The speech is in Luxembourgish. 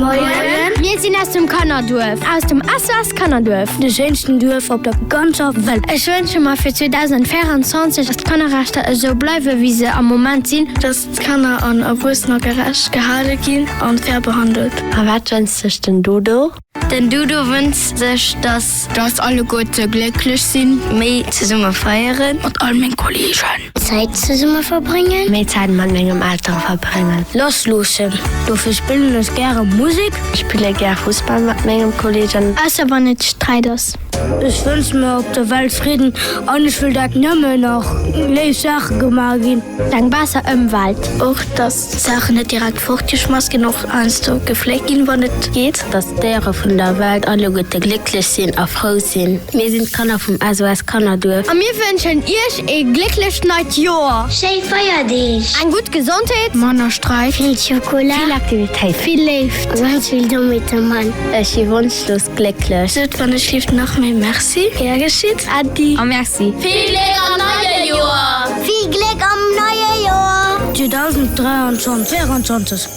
Moien. Mir sinn aus dem Kannerduerf. Aus dem SOS Kannerduerf. De schéinsten Duerf op der ganzer Welt. Ech wënsche mer fir 2024, dass d'Kannerrechter esou bleiwe wéi se am Moment sinn. Dass d'Kanner an Erwuessener gerecht gehale ginn an fair behandelt. A wat wënscht sech den Dodo? Den Dodo wënscht sech, dass. Dass alleguerte glécklech sinn. Méi zesumme feieren. Mat all meng Kollegen. Zäit zesumme verbréngen. Méi Zäit mat mengem Eltere verbréngen. Lassloossen. Dofir spillen ech gäre Musek. Ech spille gär Fussball mat mengem Kollegen. Ausser wann et Sträit ass. Ech wënsch mer op der Welt Fridden an ech wëll dat nëmmen nach léif Saache gemaach ginn. Eng besser Ëmwelt. Och dass Saachen net direkt fortgeschmass ginn, och heiansdo gefléckt ginn, wann et geet. Dass d'Déiere vun der Welt alleguerte glécklech sinn a frou sinn. Mir sinn d'Kanner vum SOS Kannerduerf. A mir wënschen Iech ee glécklecht neit Joer. Schéi Feierdeeg. Eng gutt Gesondheet. Manner Sträit. Vill Schokola. Vill Aktivitéit. Vill Léift. Ganz vill Dommheete man. Ech si wonschlos glécklech. Sot wann ech lift nach méi Merci. Gär geschitt. Äddi. A Merci. Vill Gléck am neie Joer! Vill Gléck am neie Joer! 2023, 24.